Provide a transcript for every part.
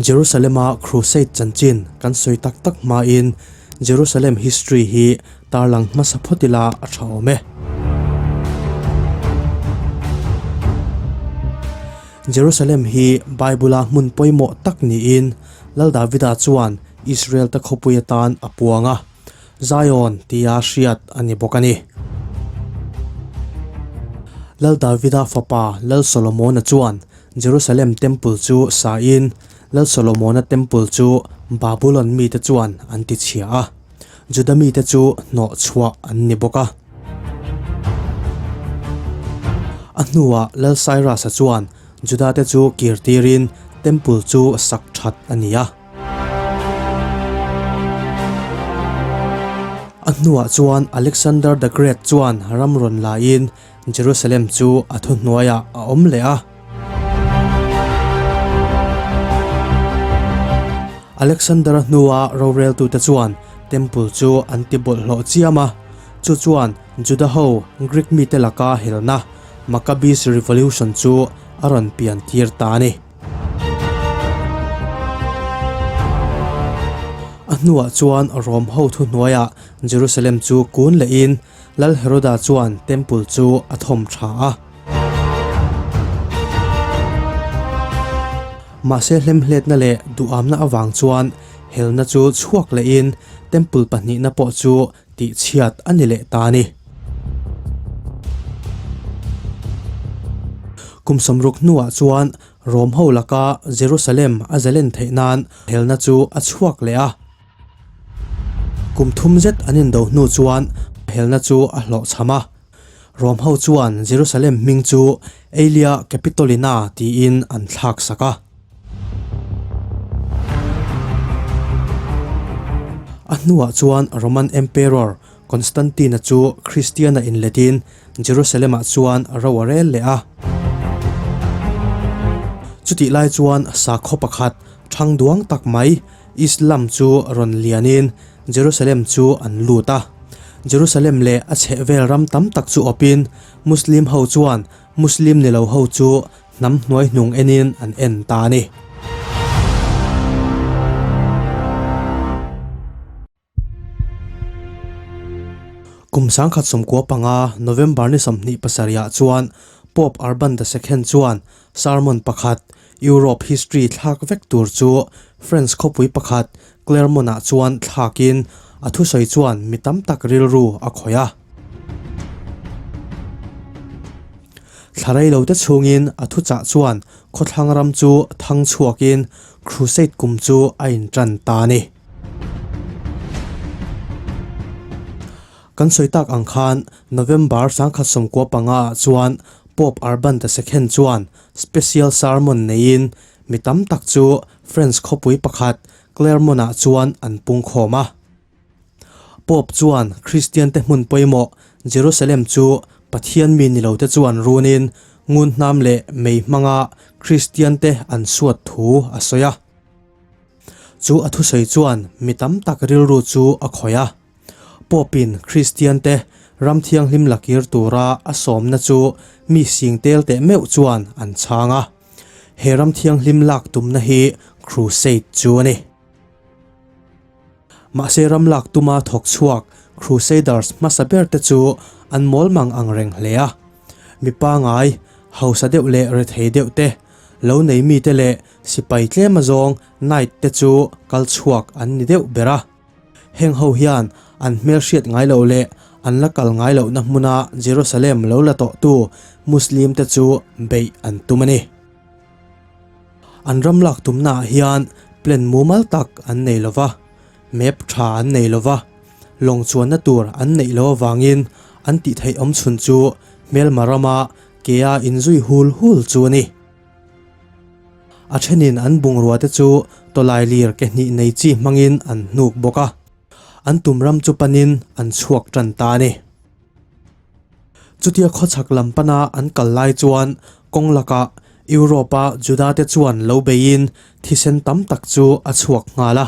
Jerusalem-a Crusade chanchin kan sawi tak tak hmain Jerusalem history hi tarlang hmasa phawt ila a tha awm e. Jerusalem hi Bible-a hmun pawimawh tak niin Lal Davida chuan Israel-te khawpui atan a puang a, Zion tia hriat a ni bawk a ni. Lal Davida fapa Lal Solomona chuan Jerusalem Temple chu sain Lal Solomona Temple chu Babulon mite chuan an tichhia a, Juda mite chu hnawh chhuah an ni bawk a. A hnuah Lal Cyrus-a chuan Juda-te chu kir tirin Temple chu sak that a ni a. A hnuah chuan Alexander the Great chuan ram rawn laiin Jerusalem chu a thuhnuaiah a awm leh a. Alexander-a hnua roreltute chuan Temple chu an ti bawlhhlawh chiam a, chu chuan Juda ho Greek mite laka helna Maccabees Revolution chu a rawn pian tir ta a ni. A hnuah chuan Rom ho thuhnuaiah Jerusalem chu kun lehin Lal Heroda chuan Temple chu a thawm tha a. Mahse hlemhletna leh duhamna avang chuan helna chu chhuak lehin Temple pahnihna pawh chu tihchhiat a ni leh ta a ni. Kum sawmruk hnuah chuan Rom ho laka Jerusalem a zalen theih nan helna chu a chhuak leh a. Kum thum zet an indo hnu chuan helna chu a hlawhchham a. Rom ho chuan Jerusalem hming chu Aelia Capitolina tiin an thlak sak a. A hnuah chuan Roman Emperor Constantine-a chu Kristian-a inletin Jerusalem-ah chuan ro a rel leh a. Chutih lai chuan sakhaw pakhat thang duang tak mai Islam chu rawn lianin Jerusalem chu an lut a. Jerusalem leh a chhehvel ram tam tak chu awpin Muslim ho chuan Muslim ni lo ho chu hnam hnuai hnung enin an en ta a ni. Kum 1995 November ni 27 ah chuan Pope Urban the Second chuan sermon pakhat Europe history thlak vek tur chu France khawpui pakhat Clermont ah chuan thlakin a thusawi chuan mi tam tak rilru a khawih a. Thla rei lo te chhungin a thuchah chuan khawthlang ram chu thang chhuakin Crusade kum chu a intan ta a ni. Kan sawi tak ang khan November 1995 ah chuan Pope Urban the Second chuan special sermon neiin mi tam tak chu France khawpui pakhat Clermont ah chuan an pungkhawm a. Pope chuan Kristian te hmun pawimawh Jerusalem chu Pathian mi ni lo te chuan runin ngun hnam leh mei hmanga Kristian te an suat thu a sawi a. Chu a thusawi chuan mi tam tak rilru chu a khawih a. Pope-in Kristiante ram thianghlim la kir tura a sawmna chu mi sing tel teh meuh chuan an chhang a. He ram thianghlim lak tumna hi Crusade chu a ni. Mahse ram lak tuma thawk chhuak Crusaders hmasa ber te chu an mawl mang ang reng hle a. Mi pangai, hausa deuh leh rethei deuh te, lo nei mite leh Sipai tlem azawng Knight te chu kal chhuak an ni deuh ber a. Heng ho hian an hmelhriat ngai loh leh an la kal ngai lohna hmuna Jerusalem lo la tawhtu Muslim te chu beih an tum a ni. An ram lak tumnaah hian plan mumal tak an nei lo va, map tha an nei lo va, lawng chuanna tur an neih loh avangin an tih theih awmchhun chu hmelma rama kea inzui hul hul chu a ni. A thenin an bungrua te chu tawlai lir ke hnih nei chi hmangin an hnuk bawk a, an tum ram chu panin an chhuak tan ta a ni. Chutia khawchhak lam pana an kal lai chuan kawng lakah Europe-a Juda te chuan lo beiin thisen tam tak chu a chhuak nghal a,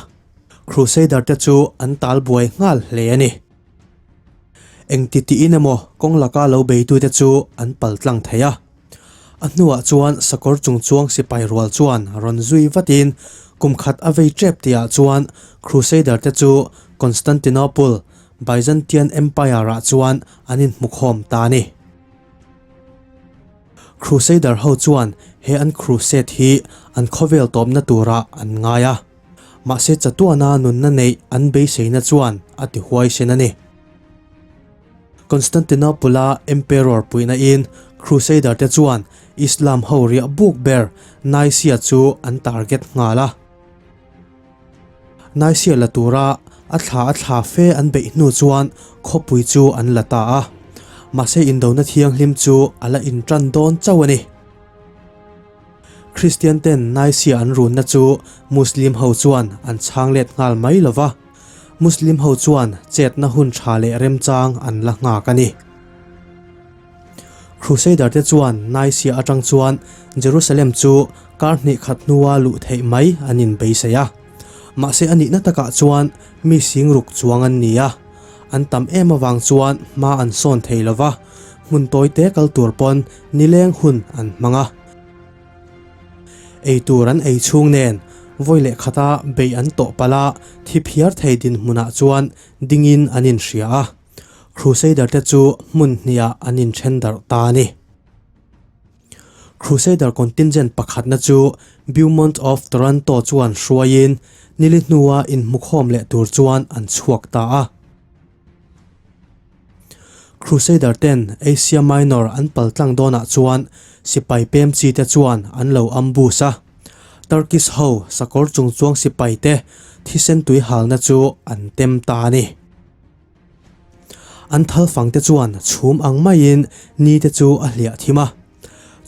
Crusader te chu an tal buai nghal hle a ni. Engti tiin emaw kawng laka lo beitute chu an pal tlang thei a. A hnuah chuan sakawr chungchuang sipai rual chuan rawn zui vatin kum khat a vei tep tihah chuan Crusader te chu Constantinople, Byzantian Empire-ah chuan an inhmukhawm ta a ni. Crusader ho chuan he an crusade hi an khawvel tawpna turah an ngai a, mahse chatuana nunna neih an beiseina chuan a ti huaisen a ni. Constantinople-a Emperor puihna in Crusader te chuan Islam ho riah buk ber Nicaea chu an target nghal a. Nicaea la tura a thla a thla fe an beih hnu chuan khawpui chu an la ta a, mahse indona thianghlim chu a la intan dawn chauh a ni. Kristian ten Nicaea an runna chu Muslim ho chuan an chhang let nghal mai lo va, Muslim ho chuan chetna hun tha leh remchang an la nghak a ni. Crusader te chuan Nicaea atang chuan Jerusalem chu kar hnih khat hnua luh theih mai an inbeisei a. Mahse a nihna takah chuan mi sing ruk chuang an ni a, an tam em avang chuan hma an sawn thei lo va, hmun tawi te kal tur pawn nileng hun an hmang a. Ei tur an ei chhung nen vawi leh khata beih an tawh palh a, thi phiar thei dinhmunah chuan dingin an inhria a. Crusader te chu hmun hniah an inthen darh ta a ni. Crusader contingent pakhatna chu Beaumont of Toronto chuan hruaiin nili hnua inhmukhawm leh tur chuan an chhuak ta a. Crusader ten Asia Minor an paltlang dawnah chuan sipai pem chi te chuan an lo ambush a. Turkish ho sakawr chungchuang sipai te thisen tui halna chu an tem ta a ni. An thalfang te chuan chhum ang maiin ni te chu a hliah thim a.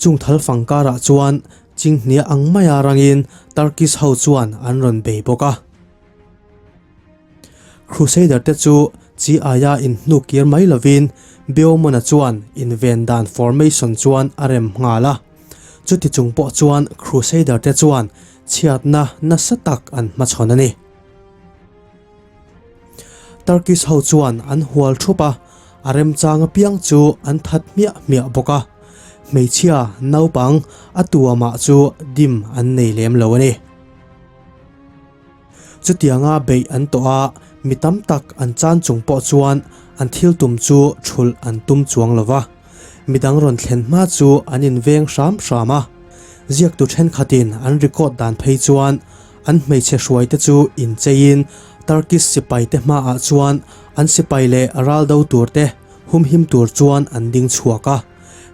Chung thalfang karah chuan chinghnia ang maia rangin Turkish ho chuan an rawn bei bawk a. Crusader te chu chi aia inhnuk kir mai lovin Beaumont-a chuan inven dan formation chuan a rem nghal a. Chuti chung pawh chuan Crusader te chuan chhiatna nasa tak an hmachhawn a ni. Turkish ho chuan an hual thup a, a remchang apiang chu an that hmiah hmiah bawk a. Hmeichhia naupang a tuamah chu dim an nei lem lo a ni. Chutianga beih an tawh a, mi tam tak an chan chung pawh chuan an thil tum chu thulh an tum chuang lo va. Midang rawn thlen hma chu an inveng hram hram a. Ziaktu thenkhatin an record dan phei chuan an hmeichhe hruaite chu incheiin Turkish sipaite hmaah chuan an sipai leh raldo turte humhim tur chuan an ding chhuak a,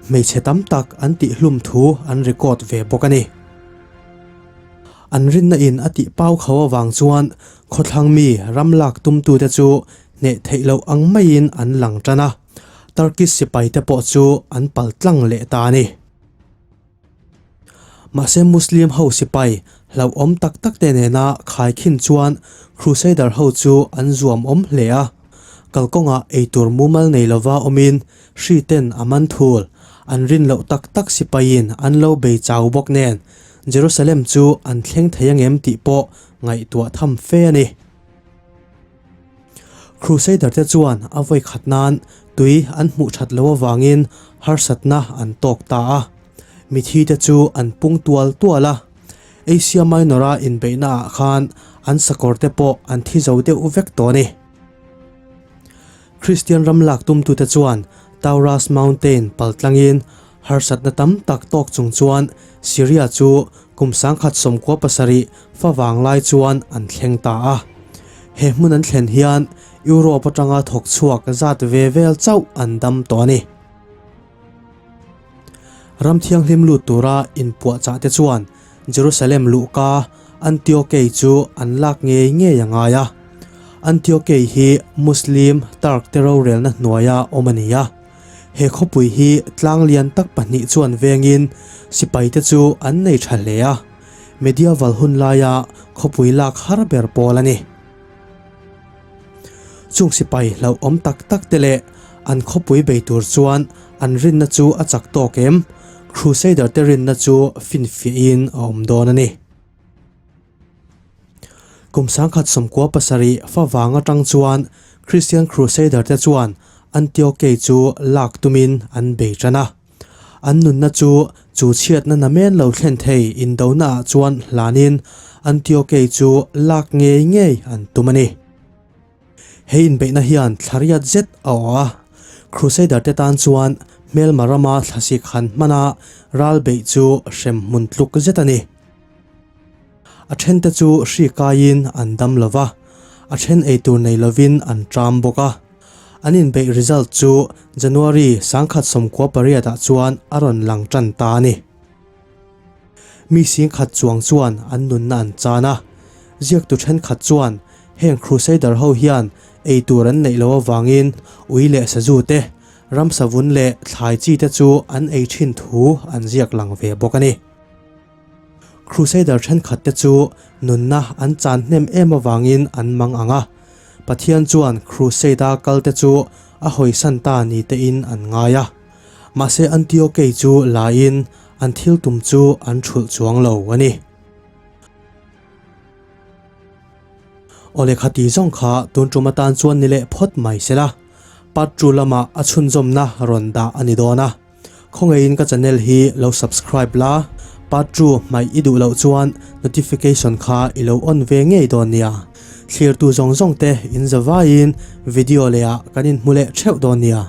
hmeichhe tam tak an tihhlum thu an record ve bawk a ni. An rinna in a tih pau kho avang chuan khawthlang mi ram lak tumtute chu hneh theih loh ang maiin an lang tan a, Turkish sipaite pawh chu an pal tlang leh ta a ni. Mahse Muslim ho sipai hlauhawm tak tak te nena khaikhin chuan Crusader ho chu an zuam awm hle a, kalkawngah eitur mumal nei lova awmin hri ten a man thul, an rin loh tak tak sipaiin an lo bei chau bawk nen Jerusalem chu an thleng thei angem tih pawh ngaihtuah tham fe a ni. Crusader te chuan a vawi khat nan tui an hmuh that loh avangin harsatna an tawk ta a. Mithi te chu an pung tual tual a. Asia Minor a inbeihna ah khan an sakawr te pawh an thi zo deuh vek tawh a ni. Kristian ram lak tumtute chuan Taurus Mountain paltlangin Harsatna tam tak tawk chung chuan Syria chu kum 1997 fa vanglai chuan an thleng ta a. He hmun an thlen hian Europe atanga thawk chhuak zat ve vel chauh an dam tawh a ni. Ram thianghlim lut tura inpuahchah te chuan Jerusalem luhka Antiokei chu an lak ngei ngei a ngai a. Antiokei hi Muslim Turk te rorelna hnuaia awm a ni a. He khawpui hi tlang lian tak pahnih chuan vengin sipaite chu an nei tha hle a, Medieval hun laia khawpui lak har ber pawl a ni. Chung sipai hlauhawm tak tak te leh an khawpui bei tur chuan an rinna chu a chak tawk em? Crusader te rinna chu finfiahin a awm dawn a ni. Kum 1917 fa vang atang chuan Christian Crusader te chuan Antiokei chu lak tumin an bei tan a. An nunna chu Chu chhiatna namen lo thlen thei indonaah chuan hlanin Antiokei chu lak ngei ngei an tum a ni. He inbeihna hian thla riat zet a awh a, Crusader te tan chuan hmelma rama thlasik han hmana ral beih chu hrem hmun tluk zet a ni. A thente chu hri kaiin an dam lo va, a then eitur nei lovin an ṭam bawk a. An inbeih result chu January 1998 ah chuan a rawn lang ṭan ta a ni. Mi singkhat chuang chuan an nunna an chan a, ziaktu thenkhat chuan heng Crusader ho hian ei tur an neih loh avangin ui leh sazu te, ramsa vun leh thlai chi te chu an ei thin thu an ziak lang ve bawk a ni. Crusader thenkhat te chu nunna an chan hnem em avangin an mang ang a, Pathian chuan Crusade-a kal te chu a hawisan ta ni tein an ngai a. Mahse Antiokei chu laiin an thil tum chu an thulh chuang lo a ni. Awle khati zawng kha tun tum atan chuan ni leh phawt mai sela, part two lamah a chhunzawmna rawn dah a ni dawn a. Khawngaihin ka channel hi lo subscribe la, part two hmaih i duh loh chuan notification kha i lo on ve ngei dawn nia. Thlirtu zawng zawng te in zavaiin video lehah kan inhmu leh theuh dawn nia.